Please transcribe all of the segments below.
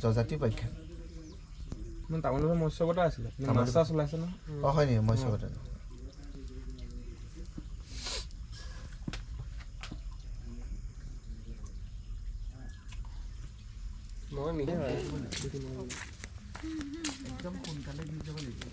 যজাতি উপাখ্যান। মানে তামোলৰ মৎস্যকতা আছিলে, মাছ চাছ ওলাইছে ন? অঁ, হয় নেকি? মৎস্যকতা। একদম সোনকালে দি যাব লাগিব।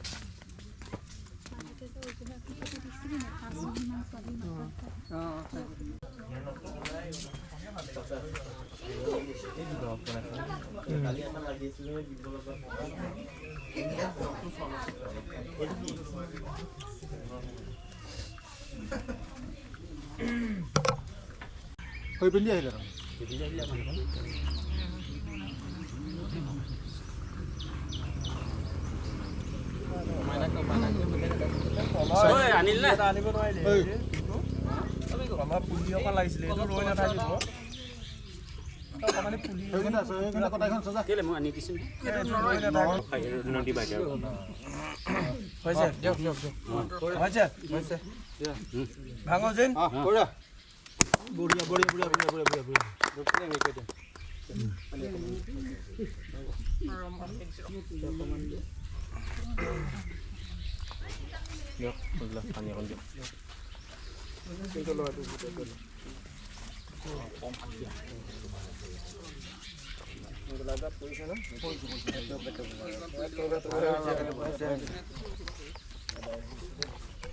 হৈ পিন্ধি আহিলে বঢ়িয়া বঢ়িয়া বঢ়িয়া বঢ়িয়া বঢ়িয়া বঢ়িয়া।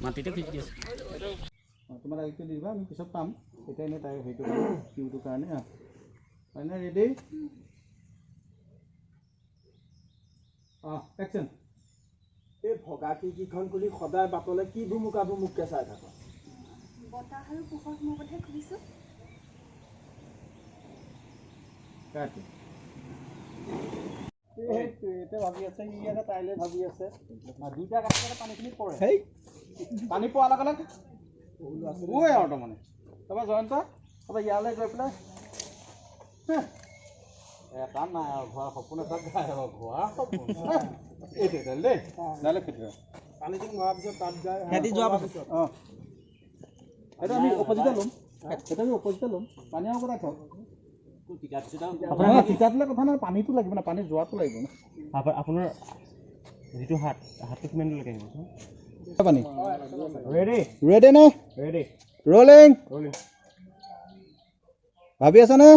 মাটিতে খুজি দি আছে। তোমাৰ আগটো দি দিবা, আমি পিছত পাম। এতিয়া এনেই তাই সেইটো কাৰণে কিউটোৰ কাৰণে হয়নে? ৰেডি? অঁ, একশ্যন। এই ভগা খিৰিকীখন খুলি সদায় বাটলৈ কি ভুমুকা ভুমুককৈ চাই থাক? বতাহ আৰু পোহৰ সোমাবলৈহে খুলিছোঁ। এতিয়া ভাবি আছে, ই আকৌ তাইলৈ ভাবি আছে। দুইটা কাষতে পানীখিনি পৰে, পানী পোৱাৰ লগে লগে ঐ আৰু তাৰমানে তাৰপৰা জয়ন্ত তাৰপৰা ইয়ালৈ গৈ পেলাই এটা নাই আৰু ঘোঁৰা সপোন এটা গাই আৰু ঘোঁৰা সপোন এইটো দেই নালে খেতি যোৱাৰ পাছত। অঁ, সেইটো আমি অপজিতে ল'ম, সেইটো আমি অপজিতে ল'ম। পানী আৰু কোথায় থওক, তিতাটোলৈ কথা নাই, পানীটো লাগিব না, পানী যোৱাটো লাগিব ন। আপোনাৰ যিটো হাত, হাতটো কিমান দূৰলৈকে আহিব? পানী ৰেডি? ৰেডি নে? ৰেডি। ৰলিং। ভাবি আছনে?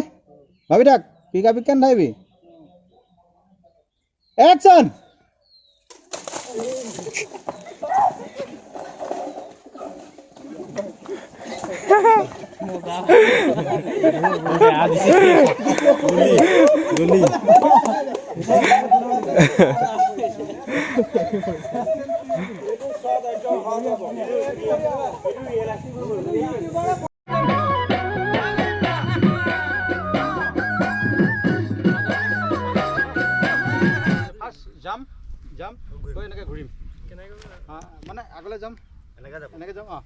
ভাবি থাক, পিকা পিকা নাথাকিবি। একশ্যন। যাম যাম গৈ এনেকৈ ঘূৰিম, মানে আগলৈ যাম, এনেকৈ যাম। অঁ,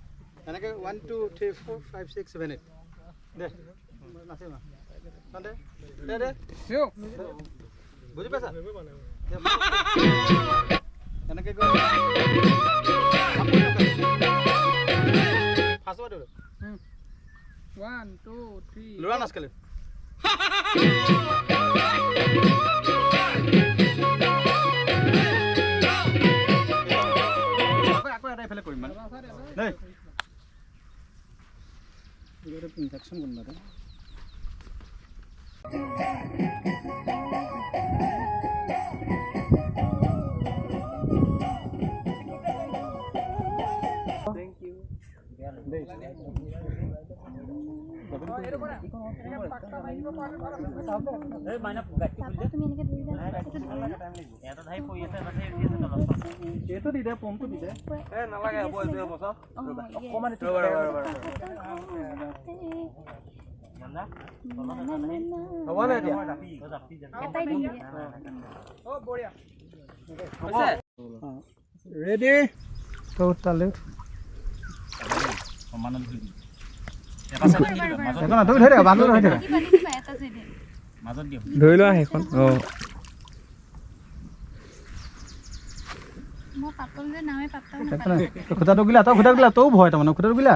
এনেকৈ 1 2 3 4 5 6 7 8 দে নাচিম দে দে দে, বুজি পাইছা? এনেকৈ গৈ ফাৰ্ষ্ট 1 2 3 ল'ৰা নাচ খালি। আকৌ এটা এইফালে কৰিম মানে দেই, ইনফেকশ্যন কোনোবা এটা। এইটো দি দে, পম্পটো দি দে। অকণমান ৰেডি? তালৈ ধৰি লোৱা সেইখন। অঁ, খুটাটো গিলা, তই খুটা গিলা, তও ভয় তাৰমানে খুটাটো গিলা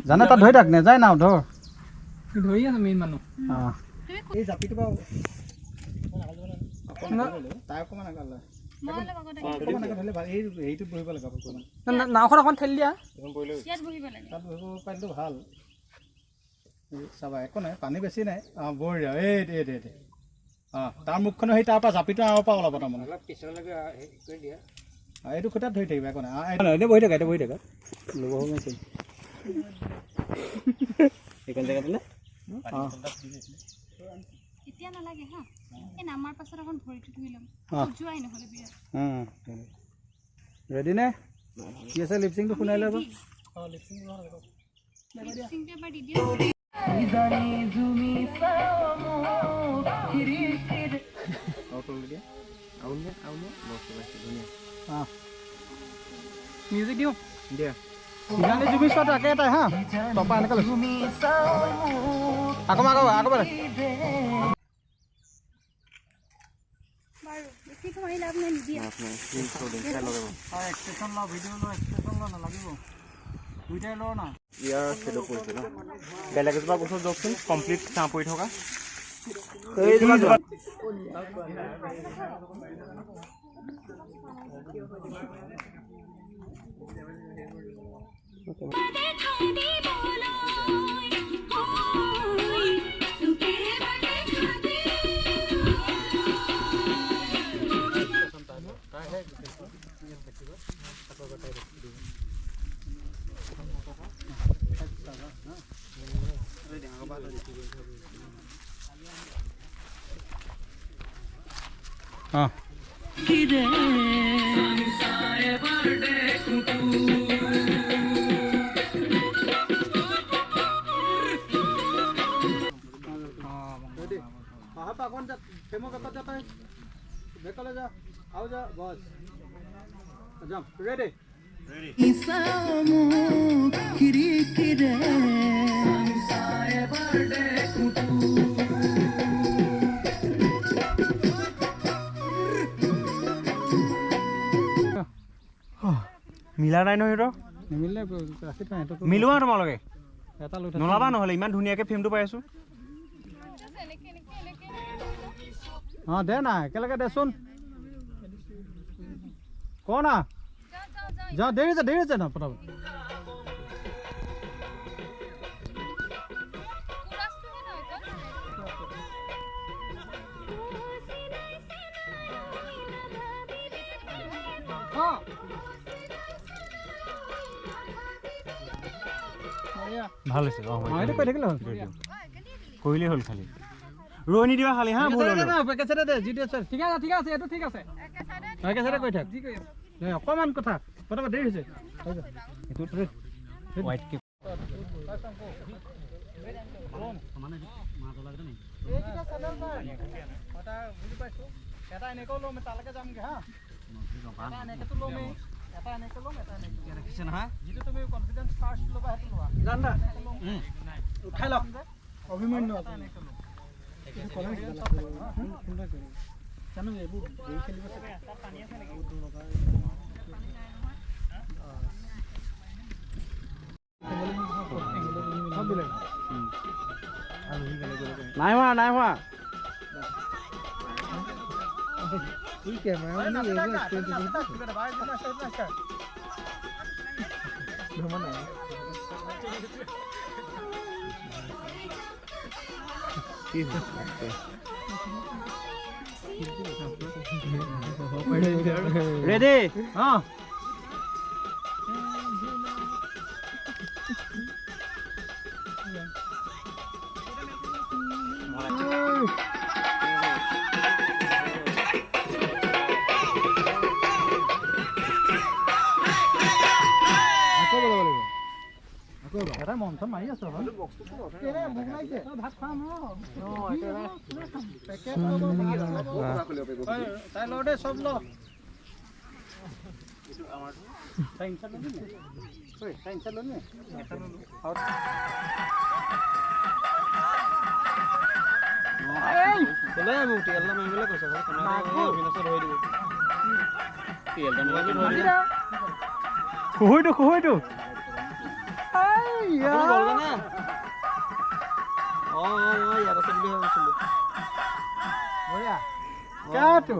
জানে, তাত ধৰি থাক, নেযায় নাও ধৰ, ধৰি আছে মেইন মানুহ। অঁ, এই জাপিটো বাৰু তাই অকণমান আগলৈ অকণমান আগত হ'লে ভাল। এই হেৰিটোত বহিব লাগে অকণমান। নাওখন অকণ ঠেলি দিয়া। ইয়াত বহিব লাগে। তাত বহিব পাৰিলেতো ভাল। চাবা একো নাই, পানী বেছি নাই। অঁ বঢ়িয়া, এই দে দে দে। অঁ তাৰ মুখখনো সেই তাৰ পৰা জাপিটো আঁৰৰ পৰা ওলাব তাৰমানে। অঁ এইটো খুঁটাত ধৰি থাকিবা, একো নাই। এনেই বহি থাকা, এতিয়া বহি থাকা। এইখন জেগাতে নে? অঁ এতিয়া নালাগে হা, এই নামাৰ পাছত অকণ ভৰিটো ধুই ল'ম, যোৱাই নহ'লে বিৰাট। ৰেডি নে? কি আছে লিপচিংটো শুনাই ল'ব। লিপচিংটো এবাৰ দি দিয়া। অঁ মিউজিক দিওঁ দিয়া। ইজানি জুমি চোৱাটো একে এটাই হা, টপা এনেকৈ লৈছোঁ। আকৌ আকৌ আকৌ বাৰু বেছি মাৰি লাভ নাই, নিদিয়া। এক্সপ্ৰেছন ল, ভিডিঅ' ল, এক্সপ্ৰেছন ল, নালাগিব দুইটাই ল না। ইয়াৰ শ্বেডো পৰিছে ন? বেলেগ এজোপা গছত যাওকচোন, কমপ্লিট ছাঁ পৰি থকা। অঁ ৰেডি। মিলা নাই নহয় সিহঁতৰ। নিমিলিলে ৰাখি থোৱা সেইটো। মিলোৱা তোমালোকে এটা লৈ থাকা। নোলাবা নহ'লে, ইমান ধুনীয়াকৈ ফ্ৰেমটো পাই আছোঁ। অঁ দে না, একেলগে দেচোন। ক না, যা, দেৰি হৈছে, দেৰি হৈছে ন পটাপট। ভাল হৈছে। অঁ অঁ সেইটো কৈ থাকিলে হ'ল। কৰিলেই হ'ল, খালি ৰৈ নিদিবা খালি হা, ভুল হ'লেও। একে চাইডে দে, যিটো আছে। ঠিক আছে, ঠিক আছে, এইটো ঠিক আছে। একে চাইডে কৈ থাক। অকণমান কথা পটাপট, দেৰি হৈছে। হোৱাইটকে বুজি পাইছোঁ। এটা এনেকৈও ল'ম, তালৈকে যামগৈ হা। এটা এনেকৈতো ল'মেই, এটা এনেকৈ ল'ম, এটা এনেকৈ। যিটো তুমি কনফিডেঞ্চ ফাৰ্ষ্ট ল'বা সেইটো লোৱা। জান দা উঠাই লওক। অভিমন্যু জানো এইবোৰ গৈ খেলিব চাগে। নাই হোৱা, নাই হোৱা। ৰেডি? অঁ আকৌ বজাব লাগিব। আকৌ এবাৰ। এটা মন চন মাৰি আছো। ভাত খুৱাম। তাই ল দে, চব ল। খুহুইটো খুহুইটো ইয়াত আছে বুলি ভাবিছিলো। বঢ়িয়া। কাটো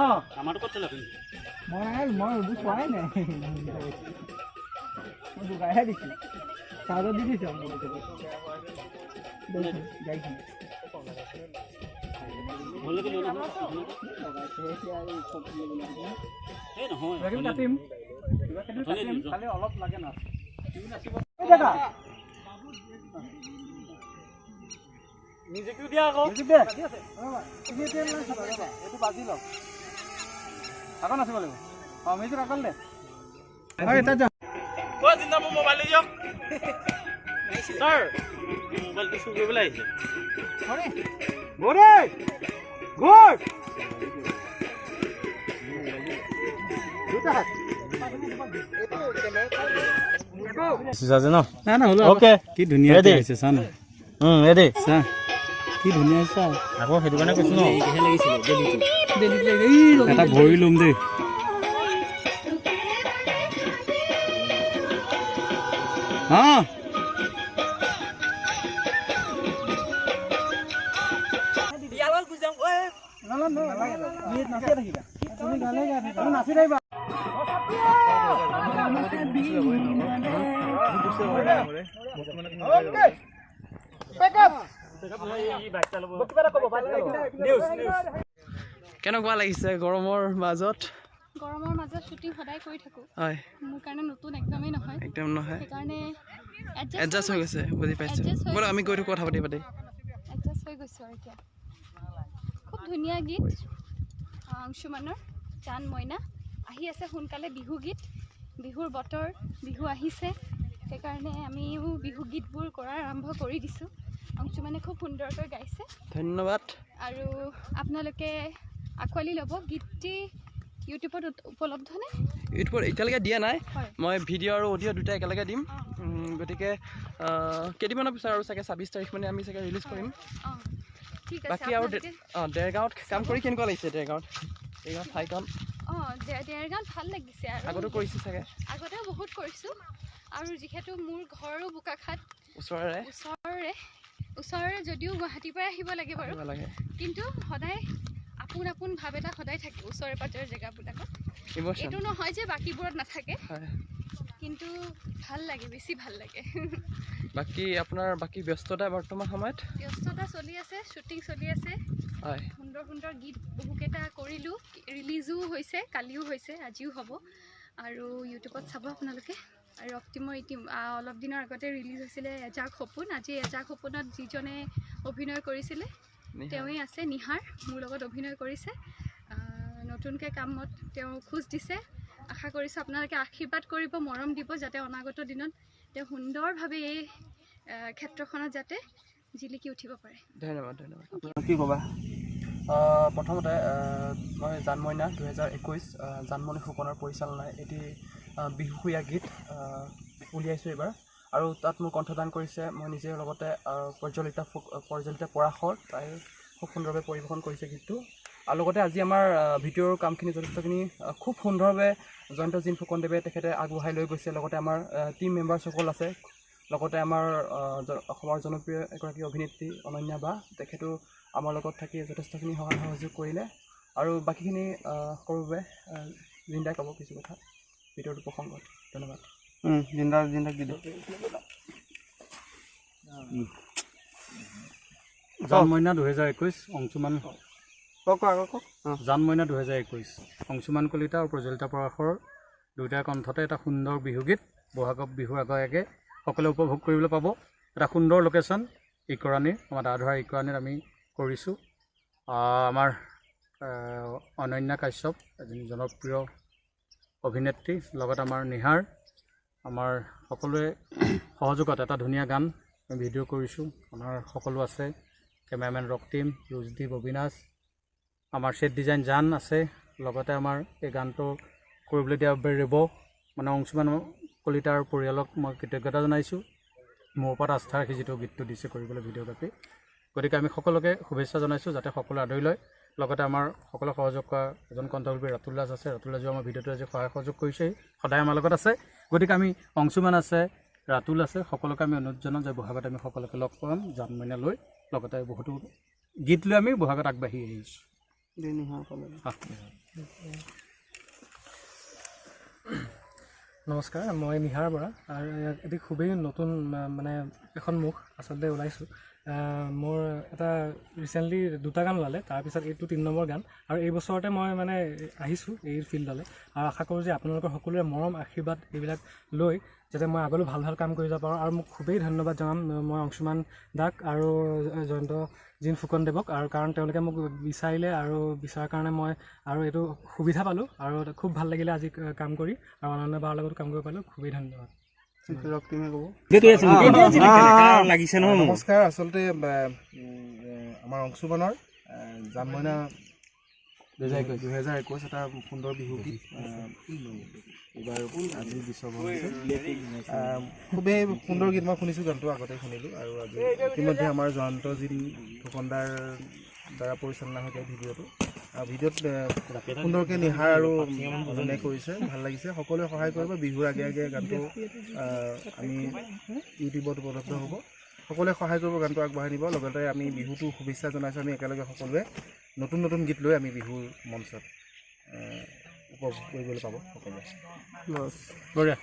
অঁ মই মই এইবোৰ চোৱাই নাই, মই যোগাৰহে দিছোঁ, চাৰ্জত দি দিছোঁ। গাড়ীখন কাটিম, খালি অলপ লাগে না। মিউজিকটো দিয়া আকৌ, এইটো বাজি লওক, আকৌ নাচিব লাগিব। অঁ, মিউজিক আকৌ দে। মোবাইলটো দিয়ক ছাৰ, মোবাইলটো চুৰ কৰিবলৈ আহিছে। কি ধুনীয়া হৈছে চা না, চা কি ধুনীয়া চা। আকৌ সেইটো কাৰণে কৈছো ন, এটা ভৰি ল'ম দেই। অঁ, নাচি থাকিবা। কেনেকুৱা লাগিছে গৰমৰ মাজত? গৰমৰ মাজত শ্বুটিং সদায় কৰি থাকোঁ, হয়, মোৰ কাৰণে নতুন একদমেই নহয়। একদম নহয়, সেইকাৰণে এডজাষ্ট হৈ গৈছে, বুজি পাইছোঁ। Adjust হৈ ব'লক আমি গৈ থাকোঁ, কথা পাতি পাতি এডজাষ্ট হৈ গৈছোঁ। আৰু এতিয়া খুব ধুনীয়া গীত অংশুমানৰ জান মইনা আহি আছে সোনকালে। বিহু গীত, বিহুৰ বতৰ, বিহু আহিছে, সেইকাৰণে আমিও বিহু গীতবোৰ কৰাৰ আৰম্ভ কৰি দিছোঁ। অংশুমানে খুব সুন্দৰকৈ গাইছে, ধন্যবাদ। আৰু আপোনালোকে আঁকোৱালি ল'ব। গীতটি ইউটিউবত উপলব্ধ নে? ইউটিউবত এতিয়ালৈকে দিয়া নাই, হয়। মই ভিডিঅ' আৰু অডিঅ' দুটা একেলগে দিম। গতিকে কেইদিনমানৰ পিছত আৰু চাগে 26 তাৰিখ মানে আমি চাগে ৰিলিজ কৰিম। অঁ, ঠিক আছে। বাকী আৰু আপোনালোকে অঁ, দেৰগাঁৱত কাম কৰি কেনেকুৱা লাগিছে? দেৰগাঁৱত দেৰগাঁও ঠাইখন? অঁ, দেৰগাঁৱত ভাল লাগিছে। আৰু আগতো কৰিছে চাগে? আগতেও বহুত কৰিছোঁ, আৰু যিহেতু মোৰ ঘৰো বোকাখাত ওচৰৰে, ওচৰৰে যদিও গুৱাহাটীৰ পৰাই আহিব লাগে বাৰু, আহিব লাগে, কিন্তু সদায় আপোন আপোন ভাৱ এটা সদায় থাকে ওচৰে পাজৰে জেগাবিলাকত। ইম'শ্যন এইটো নহয় যে বাকীবোৰত নাথাকে, হয়, কিন্তু ভাল লাগে, বেছি ভাল লাগে। বাকী আপোনাৰ বাকী ব্যস্ততা বৰ্তমান সময়ত? ব্যস্ততা চলি আছে, শ্বুটিং চলি আছে, হয়, সুন্দৰ সুন্দৰ গীত বহুকেইটা কৰিলোঁ, ৰিলিজো হৈছে, কালিও হৈছে, আজিও হ'ব, আৰু ইউটিউবত চাব আপোনালোকে। আৰু ৰক্তিমৰ ইতি অলপ দিনৰ আগতে ৰিলিজ হৈছিলে এজাক সপোন। আজি এজাক সপোনত যিজনে অভিনয় কৰিছিলে তেওঁৱেই আছে, নিহাৰ মোৰ লগত অভিনয় কৰিছে। নতুনকৈ কামত তেওঁ খোজ দিছে। আশা কৰিছোঁ আপোনালোকে আশীৰ্বাদ কৰিব, মৰম দিব, যাতে অনাগত দিনত তেওঁ সুন্দৰভাৱে এই ক্ষেত্ৰখনত যাতে জিলিকি উঠিব পাৰে। ধন্যবাদ, ধন্যবাদ। কি ক'বা? প্ৰথমতে মই জানমইনা 2021 জানমণি ফুকনৰ পৰিচালনাৰ এটি বিহুসুৰীয়া গীত উলিয়াইছোঁ এইবাৰ, আৰু তাত মোৰ কণ্ঠদান কৰিছে মই নিজে, লগতে প্ৰজ্বলিতা পৰাশৰ, তাই খুব সুন্দৰভাৱে পৰিৱেশন কৰিছে গীতটো। আৰু লগতে আজি আমাৰ ভিডিঅ'ৰ কামখিনি যথেষ্টখিনি খুব সুন্দৰভাৱে জয়ন্ত জিন ফুকনদেৱে তেখেতে আগবঢ়াই লৈ গৈছে। লগতে আমাৰ টীম মেম্বাৰ্ছসকল আছে, লগতে আমাৰ অসমৰ জনপ্ৰিয় এগৰাকী অভিনেত্ৰী অনন্যা বা, তেখেতো আমাৰ লগত থাকি যথেষ্টখিনি সহায় সহযোগ কৰিলে। আৰু বাকীখিনি ক'বৰ বাবে জিন্দাই ক'ব কিছু কথা ভিডিঅ'টোৰ প্ৰসংগত। ধন্যবাদ। জিন্দা জিন্দা কি জানমইনা 2021 অংশুমান, কওক আকৌ কওক। জানমইনা 2021 অংশুমান কলিতা আৰু প্ৰজ্বলিতা পৰাশৰ দুয়োটাৰ কণ্ঠতে এটা সুন্দৰ বিহুগীত বহাগ বিহুৰ আগে আগে সকলোৱে উপভোগ কৰিবলৈ পাব। এটা সুন্দৰ লোকেশ্যন ইকৰাণীৰ, আমাৰ দাধৰা ইকৰাণীত আমি কৰিছোঁ। আমাৰ অনন্যা কাশ্যপ এজনী জনপ্ৰিয় অভিনেত্ৰী, লগত আমাৰ নিহাৰ, আমাৰ সকলোৱে সহযোগত এটা ধুনীয়া গান আমি ভিডিঅ' কৰিছোঁ। আমাৰ সকলো আছে, কেমেৰামেন ৰক্তিম, ৰুজদীপ, অবিনাশ, আমাৰ ছেট ডিজাইন জান আছে, লগতে আমাৰ এই গানটো কৰিবলৈ দিয়া ৰেব মানে অংশুমান কলিতাৰ পৰিয়ালক মই কৃতজ্ঞতা জনাইছোঁ, মোৰ ওপৰত আস্থা ৰাখি যিটো গীতটো দিছে কৰিবলৈ ভিডিঅ'গ্ৰাফী। গতিকে আমি সকলোকে শুভেচ্ছা জনাইছোঁ যাতে সকলোৱে আদৰি লয়। লগতে আমাৰ সকলোৱে সহযোগ কৰা এজন কণ্ঠশিল্পী ৰাতুল দাস আছে, ৰাতুল দাসেও আমাৰ ভিডিঅ'টো আজি সহায় সহযোগ কৰিছে, সদায় আমাৰ লগত আছে। গতিকে আমি অংশুমান আছে, ৰাতুল আছে, সকলোকে আমি অনুৰোধ জনাওঁ যে বহাগত আমি সকলোকে লগ পাম জানমইনা লৈ, লগতে বহুতো গীত লৈ আমি বহাগত আগবাঢ়ি আহিছোঁ। নমস্কাৰ, মই নিহাৰ বৰা আৰু এটি খুবেই নতুন মানে এখন মুখ আচলতে ওলাইছোঁ। মোৰ এটা ৰিচেণ্টলি দুটা গান ওলালে, তাৰপিছত এইটো 3 নম্বৰ গান আৰু এই বছৰতে মই মানে আহিছোঁ এই ফিল্ডলৈ আৰু আশা কৰোঁ যে আপোনালোকৰ সকলোৰে মৰম আশীৰ্বাদ এইবিলাক লৈ যাতে মই আগলৈও ভাল ভাল কাম কৰি যাব পাৰোঁ। আৰু মোক খুবেই ধন্যবাদ জনাম মই অংশুমান দাক আৰু জয়ন্ত জিন ফুকন দেৱক, আৰু কাৰণ তেওঁলোকে মোক বিচাৰিলে আৰু বিচৰাৰ কাৰণে মই আৰু এইটো সুবিধা পালোঁ আৰু খুব ভাল লাগিলে আজি কাম কৰি আৰু অনন্য বাৰ লগতো কাম কৰিব পালোঁ। খুবেই ধন্যবাদ। লাগিছে নহয়। নমস্কাৰ, আচলতে আমাৰ অংশুমানৰ জানমইনা 2021 এটা সুন্দৰ বিহু গীত এইবাৰ আজি বিশ্বভূমি হৈছে। খুবেই সুন্দৰ গীত, মই শুনিছোঁ গানটো, আগতে শুনিলোঁ আৰু আজি ইতিমধ্যে আমাৰ জয়ন্ত জিন ফুকনদাৰ দ্বাৰা পৰিচালনা হৈছে ভিডিঅ'টো। ভিডিঅ'ত সুন্দৰকৈ নিহাৰ আৰু অনন্যাই কৰিছে, ভাল লাগিছে। সকলোৱে সহায় কৰিব। বিহুৰ আগে আগে গানটো আমি ইউটিউবত উপলব্ধ হ'ব, সকলোৱে সহায় কৰিব, গানটো আগবঢ়াই নিব। লগতে আমি বিহুটো শুভেচ্ছা জনাইছোঁ। আমি একেলগে সকলোৱে নতুন নতুন গীত লৈ আমি বিহুৰ মঞ্চত উপভোগ কৰিবলৈ পাব সকলোৱে। বঢ়িয়া।